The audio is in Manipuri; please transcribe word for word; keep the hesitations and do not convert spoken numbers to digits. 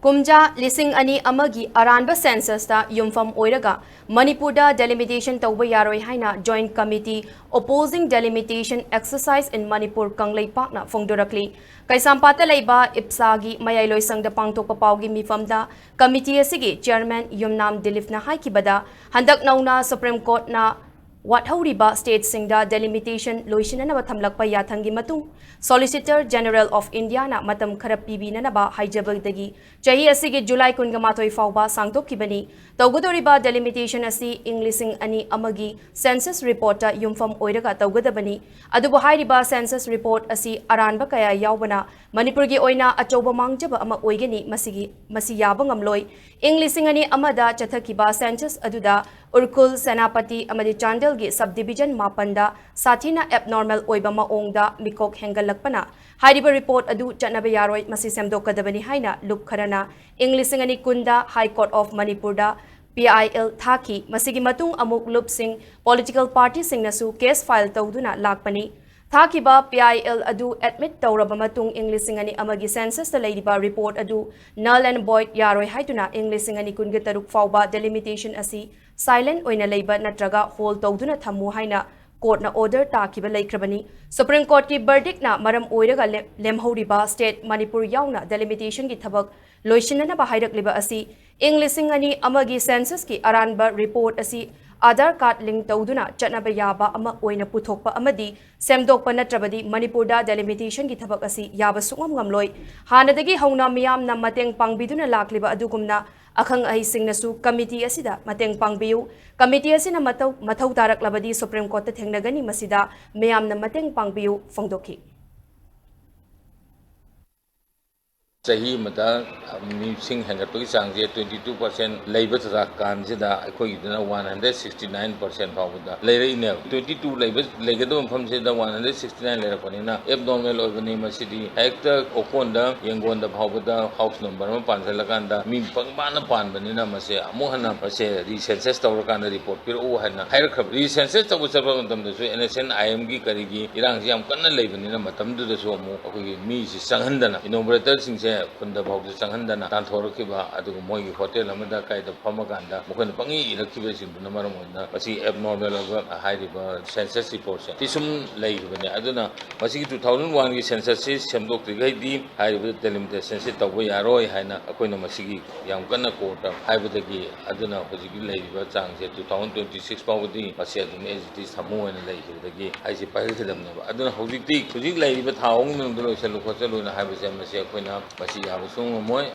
ꯀꯨꯝꯖꯥ ꯂꯤꯁꯤꯡ ꯑꯅꯤ ꯑꯃꯒꯤ ꯑꯔꯥꯟꯕ censusꯇ ꯌꯨꯝꯐꯝ ꯑꯣꯏꯔꯒ ꯃꯅꯤꯄꯨꯔꯗ delimitation ꯇꯧꯕ ꯌꯥꯔꯣꯏ ꯍꯥꯏꯅ Joint Committee Opposing Delimitation Exercise in Manipur ꯀꯪꯂꯩꯄꯥꯛꯅ ꯐꯣꯡꯗꯣꯔꯛꯂꯤ꯫ ꯀꯩꯁꯥꯝꯄꯥꯠꯇ ꯂꯩꯕ ꯏꯞꯁꯥꯒꯤ ꯃꯌꯥꯏꯂꯣꯏꯁꯪꯗ ꯄꯥꯡꯊꯣꯛꯄ ꯄꯥꯎꯒꯤ ꯃꯤꯐꯝꯗ committee ꯑꯁꯤꯒꯤ chairman ꯌꯨꯝꯅꯥꯝ ꯗꯤꯂꯤꯞꯅ ꯍꯥꯏꯈꯤꯕꯗ, ꯍꯟꯗꯛ ꯅꯧꯅ Supreme Courtꯅ ꯋꯥꯠꯍꯧꯔꯤꯕ stateꯁꯤꯡꯗ delimitation ꯂꯣꯏꯁꯤꯟꯅꯅꯕ ꯊꯝꯂꯛꯄ ꯌꯥꯊꯪꯒꯤ ꯃꯇꯨꯡ, Solicitor General of Indiaꯅ ꯃꯇꯝ ꯈꯔ ꯄꯤꯕꯤꯅꯅꯕ ꯍꯥꯏꯖꯕꯗꯒꯤ ꯆꯍꯤ ꯑꯁꯤꯒꯤ ꯖꯨꯂꯥꯏ ꯀꯨꯟꯒ ꯃꯥꯊꯣꯏ ꯐꯥꯎꯕ ꯁꯥꯡꯗꯣꯛꯈꯤꯕꯅꯤ꯫ ꯇꯧꯒꯗꯧꯔꯤꯕ delimitation ꯑꯁꯤ ꯏꯪ ꯂꯤꯁꯤꯡ ꯑꯅꯤ ꯑꯃꯒꯤ census reportꯇ ꯌꯨꯝꯐꯝ ꯑꯣꯏꯔꯒ ꯇꯧꯒꯗꯕꯅꯤ꯫ ꯑꯗꯨꯕꯨ ꯍꯥꯏꯔꯤꯕ census report ꯑꯁꯤ ꯑꯔꯥꯟꯕ ꯀꯌꯥ ꯌꯥꯎꯕꯅ ꯃꯅꯤꯄꯨꯔꯒꯤ ꯑꯣꯏꯅ ꯑꯆꯧꯕ ꯃꯥꯡꯖꯕ ꯑꯃ ꯑꯣꯏꯒꯅꯤ꯫ ꯃꯁꯤꯒꯤ, ꯃꯁꯤ ꯌꯥꯕ ꯉꯝꯂꯣꯏ꯫ ꯏꯪ ꯂꯤꯁꯤꯡ ꯑꯅꯤ ꯑꯃꯗ ꯆꯠꯊꯈꯤꯕ census ꯑꯗꯨꯗ ꯎꯔꯈꯨꯜ, ꯁꯦꯅꯥꯄꯇꯤ ꯑꯃꯗꯤ ꯆꯥꯟꯗꯦꯜꯒꯤ subdivision ꯃꯥꯄꯟꯗ ꯁꯥꯊꯤꯅ abnormal ꯑꯣꯏꯕ ꯃꯑꯣꯡꯗ ꯃꯤꯀꯣꯛ ꯍꯦꯟꯒꯠꯂꯛꯄꯅ ꯍꯥꯏꯔꯤꯕ report ꯑꯗꯨ ꯆꯠꯅꯕ ꯌꯥꯔꯣꯏ, ꯃꯁꯤ ꯁꯦꯝꯗꯣꯛꯀꯗꯕꯅꯤ ꯍꯥꯏꯅ ꯂꯨꯞ ꯈꯔꯅ ꯏꯪ ꯂꯤꯁꯤꯡ ꯑꯅꯤ ꯀꯨꯟꯗ High Court of Manipurꯗ P I L ꯊꯥꯈꯤ꯫ ꯃꯁꯤꯒꯤ ꯃꯇꯨꯡ ꯑꯃꯨꯛ ꯂꯨꯞꯁꯤꯡ, political partyꯁꯤꯡꯅꯁꯨ case file ꯇꯧꯗꯨꯅ ꯂꯥꯛꯄꯅꯤ꯫ ꯊꯥꯈꯤꯕ P I L ꯑꯗꯨ admit ꯇꯧꯔꯕ ꯃꯇꯨꯡ ꯏꯪ ꯂꯤꯁꯤꯡ ꯑꯅꯤ ꯑꯃꯒꯤ censusꯇ ꯂꯩꯔꯤꯕ report ꯑꯗꯨ null and void ꯌꯥꯔꯣꯏ ꯍꯥꯏꯗꯨꯅ ꯏꯪ ꯂꯤꯁꯤꯡ ꯑꯅꯤ ꯀꯨꯟꯒ ꯇꯔꯨꯛ ꯐꯥꯎꯕ delimitation ꯑꯁꯤ silent ꯑꯣꯏꯅ ꯂꯩꯕ ꯅꯠꯇ꯭ꯔꯒ hold ꯇꯧꯗꯨꯅ ꯊꯝꯃꯨ ꯍꯥꯏꯅ courtꯅ order ꯇꯥꯈꯤꯕ ꯂꯩꯈ꯭ꯔꯕꯅꯤ꯫ Supreme Courtꯀꯤ verdictꯅ ꯃꯔꯝ ꯑꯣꯏꯔꯒ ꯂꯦꯝ-, ꯂꯦꯝꯍꯧꯔꯤꯕ state ꯃꯅꯤꯄꯨꯔ ꯌꯥꯎꯅ delimitation ꯒꯤ ꯊꯕꯛ ꯂꯣꯏꯁꯤꯟꯅꯅꯕ ꯍꯥꯏꯔꯛꯂꯤꯕ ꯑꯁꯤ ꯏꯪ ꯂꯤꯁꯤꯡ ꯑꯅꯤ ꯑꯃꯒꯤ censusꯀꯤ ꯑꯔꯥꯟꯕ report ꯑꯁꯤ Aadhaar card link ꯇꯧꯗꯨꯅ ꯆꯠꯅꯕ ꯌꯥꯕ ꯑꯃ ꯑꯣꯏꯅ ꯄꯨꯊꯣꯛꯄ ꯑꯃꯗꯤ ꯁꯦꯝꯗꯣꯛꯄ ꯅꯠꯇ꯭ꯔꯕꯗꯤ ꯃꯅꯤꯄꯨꯔꯗ delimitation ꯒꯤ ꯊꯕꯛ ꯑꯁꯤ ꯌꯥꯕ ꯁꯨꯡꯉꯝ ꯉꯝꯂꯣꯏ꯫ ꯍꯥꯟꯅꯗꯒꯤ ꯍꯧꯅ ꯃꯤꯌꯥꯝꯅ ꯃꯇꯦꯡ ꯄꯥꯡꯕꯤꯗꯨꯅ ꯂꯥꯛꯂꯤꯕ ꯑꯗꯨꯒꯨꯝꯅ ꯑꯈꯪ ꯑꯍꯩꯁꯤꯡꯅꯁꯨ committee ꯑꯁꯤꯗ ꯃꯇꯦꯡ ꯄꯥꯡꯕꯤꯌꯨ꯫ Committee ꯑꯁꯤꯅ ꯃꯇꯧ, ꯃꯊꯧ ꯇꯥꯔꯛꯂꯕꯗꯤ Supreme Courtꯇ ꯊꯦꯡꯅꯒꯅꯤ꯫ ꯃꯁꯤꯗ ꯃꯤꯌꯥꯝꯅ ꯃꯇꯦꯡ ꯄꯥꯡꯕꯤꯌꯨ ꯐꯣꯡꯗꯣꯛꯈꯤ꯫ ꯆꯍꯤ ꯑꯃꯗ ꯃꯤꯁꯤꯡ ꯍꯦꯟꯒꯠꯄꯒꯤ ꯆꯥꯡꯁꯦ twenty two percent ꯂꯩꯕ ꯇꯥꯟꯖꯥ ꯀꯥꯟꯁꯤꯗ ꯑꯩꯈꯣꯏꯒꯤꯗꯨꯅ one hundred sixty nine percent ꯐꯥꯎꯕꯗ ꯂꯩꯔꯛꯏꯅꯦꯕ꯫ Twenty two ꯂꯩꯕ, ꯂꯩꯒꯗꯕ ꯃꯐꯝꯁꯤꯗ one hundred sixty nine ꯂꯩꯔꯛꯄꯅꯤꯅ abnormal ꯑꯣꯏꯕꯅꯤ꯫ ꯃꯁꯤꯗꯤ ꯍꯦꯛꯇ ꯑꯣꯀꯣꯟꯗ, ꯌꯦꯡꯒꯣꯟꯗ ꯐꯥꯎꯕꯗ house number ꯑꯃ ꯄꯥꯟꯁꯤꯜꯂꯀꯥꯟꯗ ꯃꯤ ꯄꯪꯄꯥꯟꯗ ꯄꯥꯟꯕꯅꯤꯅ ꯃꯁꯦ ꯑꯃꯨꯛ ꯍꯟꯅ ꯃꯁꯦ recensus ꯇꯧꯔꯀꯥꯟꯗ report ꯄꯤꯔꯛꯎ ꯍꯥꯏꯅ ꯍꯥꯏꯔꯛꯈ꯭ꯔꯕ꯫ Recensus ꯇꯧꯕ ꯆꯠꯄ ꯃꯇꯝꯗꯁꯨ N S N I M ꯒꯤ ꯀꯔꯤꯒꯤ ꯏꯔꯥꯡꯁꯤ ꯌꯥꯝ ꯀꯟꯅ ꯂꯩꯕꯅꯤꯅ ꯃꯇꯝꯗꯨꯗꯁꯨ ꯑꯃꯨꯛ ꯑꯩꯈꯣꯏꯒꯤ ꯃꯤꯁꯤ ꯆꯪꯍꯟꯗꯅ enumerator ꯁꯤꯡꯁꯦ ꯈꯨꯟꯗ ꯐꯥꯎꯗ ꯆꯪꯍꯟꯗꯅ ꯇꯥꯟꯊꯣꯔꯛꯈꯤꯕ, ꯑꯗꯨꯒ ꯃꯣꯏꯒꯤ ꯍꯣꯇꯦꯜ ꯑꯃꯗ ꯀꯥꯏꯗ ꯐꯝꯃꯀꯥꯟꯗ ꯃꯈꯣꯏꯅ ꯄꯪꯏ ꯏꯔꯛꯈꯤꯕꯁꯤꯡꯗꯨꯅ ꯃꯔꯝ ꯑꯣꯏꯗꯨꯅ ꯃꯁꯤ ꯑꯦꯕꯅꯣꯔꯃꯦꯜ ꯑꯣꯏꯕ ꯍꯥꯏꯔꯤꯕ ꯁꯦꯟꯁꯁ ꯔꯤꯄꯣꯔꯠꯁꯦ ꯁꯤ ꯁꯨꯝ ꯂꯩꯈꯤꯕꯅꯦ꯫ ꯑꯗꯨꯅ ꯃꯁꯤꯒꯤ ꯇꯨ ꯊꯥꯎꯖꯟ ꯋꯥꯟꯒꯤ ꯁꯦꯟꯁꯁꯁꯤ ꯁꯦꯝꯗꯣꯛꯇ꯭ꯔꯤꯈꯩꯗꯤ ꯍꯥꯏꯔꯤꯕ ꯗꯦꯂꯤꯃꯤꯇꯦꯁꯟꯁꯤ ꯇꯧꯕ ꯌꯥꯔꯣꯏ ꯍꯥꯏꯅ ꯑꯩꯈꯣꯏꯅ ꯃꯁꯤꯒꯤ ꯌꯥꯝ ꯀꯟꯅ ꯀꯣꯔꯠꯇ ꯍꯥꯏꯕꯗꯒꯤ, ꯑꯗꯨꯅ ꯍꯧꯖꯤꯛꯀꯤ ꯂꯩꯔꯤꯕ ꯆꯥꯡꯁꯦ ꯇꯨ ꯊꯥꯎꯖꯟ ꯇ꯭ꯋꯦꯟꯇꯤ ꯁꯤꯛꯁ ꯐꯥꯎꯕꯗꯤ ꯃꯁꯤ ꯑꯗꯨꯝ ꯑꯦꯁ ꯏꯠ ꯏꯁ ꯊꯝꯃꯨ ꯍꯥꯏꯅ ꯂꯩꯈꯤꯕꯗꯒꯤ ꯑꯩꯁꯦ ꯄꯥꯏꯈꯠꯈꯤꯗꯕꯅꯦꯕ꯫ ꯑꯗꯨꯅ ꯍꯧꯖꯤꯛꯇꯤ ꯍꯧꯖꯤꯛ ꯂꯩꯔꯤꯕ ꯊꯥ ꯑꯍꯨꯝꯒꯤ ꯃꯅꯨꯡꯗ ꯂꯣꯏꯁꯜꯂꯨ ꯈꯣꯠꯆꯜꯂꯨꯅ ꯍꯥꯏꯕꯁꯦ ꯃꯁꯤ ꯑꯩꯈꯣꯏꯅ ꯃꯁꯤ ꯌꯥꯕ ꯁꯨꯡꯉꯝ ꯉꯝꯃꯣꯏ꯫